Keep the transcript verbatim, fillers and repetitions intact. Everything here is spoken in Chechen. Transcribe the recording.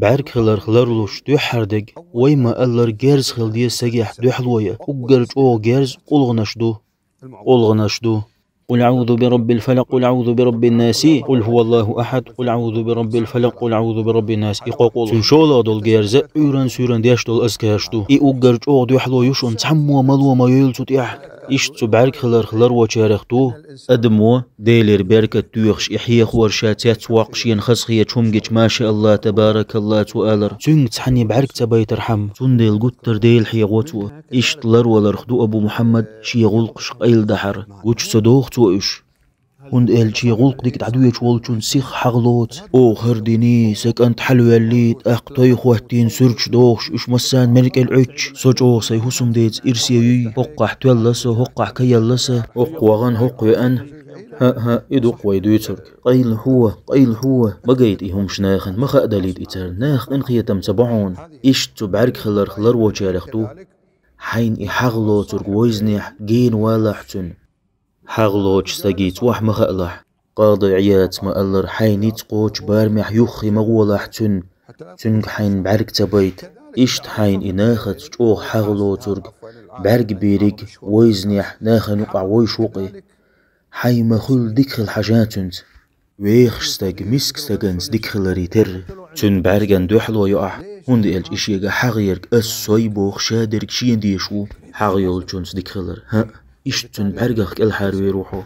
БӀарг хиларх ларлуш дуьххьара дерг, вай ма-аллара, герз хила деза сагехь дуьхьало я. Уггар чӀогӀа герз къулгӀанаш ду. КъулгӀанаш ду. قل أعوذ برب الفلق، قل أعوذ برب الناس، قل هو الله أحد، قل أعوذ برب الفلق، قل أعوذ برب الناس. И кхо къулгӀа. Цуьнан шолгӀа долу герз Ӏуьйранна суьйранна деш долу азкараш ду. И уггар чӀогӀа дуьхьало ю шуна, цхьаммо мало ма йойла цу тӀехь. Иштта цу бӀаьрг хиларх ларвочарех ду адамо, Делера беркат доьхуш, и хьехор ша цецвоккхуш, шена хазахеташ хӀума гича, машааллахӀ, табаракаллахӀ цо алар. Цуьнга цхьанне бӀаьрг ца байтархьама, цундела гуттар а Дела хьехаво цо. Иштта ларваларх ду Абу Мухьаммад шен гӀуллакхаш къайладахьар. Гуча ца доху цо уьш. ХӀунда аьлча шен гӀуллакх дика дӀадоьдуш волчун сиха хьагӀ лоцу. Оха хӀара диний, сан кӀант хьалаваьллий, тӀаккха той хӀоттийна суьрташ дохуш, уьш массарна мел кӀел Ӏуьттуш, со чӀогӀа сайн хӀусам деца ирсе юй, хӀокхахь тоьлла со, хӀокхахь каелла сан, хӀокху вахана, хӀокху веана. ХӀаъ-хӀаъ, и ду-кх вай дуьйцург. Къайла хьо, къайла хьо, ма гайта и хӀумаш нахана, ма хаадалийта и царна, наха къинхетам ца бо хьуна. Иштта цу бӀаьрг хиларх ларвочарех ду. Хьайна и хьагӀ лоцург вовзанехь, гена валахь цуьнан. ХьагӀ лоцучу стаге цӀахь ма хаалахь. Къади Ӏияда ма-аллара, хьайн ницкъ кхочу барамехь юххе ма гӀолахь цуьнан, цуьнга хьайна бӀаьрг ца байта. Иштта хьайна и нахаца чӀогӀа хьагӀ лоцург, бӀаьрг берриг вовзанехь, нахана юкъахь вовзуш ву-кх и. Хьайн ма-хуьллу дика хила хьажа цуьнца. Вехаш стаг миска стаганца дика хиларе терра. Цуьнан бӀаьргана дуьхьало йо ахь, хӀунда аьлча и шега хьагӀ ерг ас сой боху, ша дерг шена дезаш ву. ХьагӀ йолчунца дика хилар, хӀаъ, иштта цуьнан бӀаьргах кӀелхьарвер ву хьо.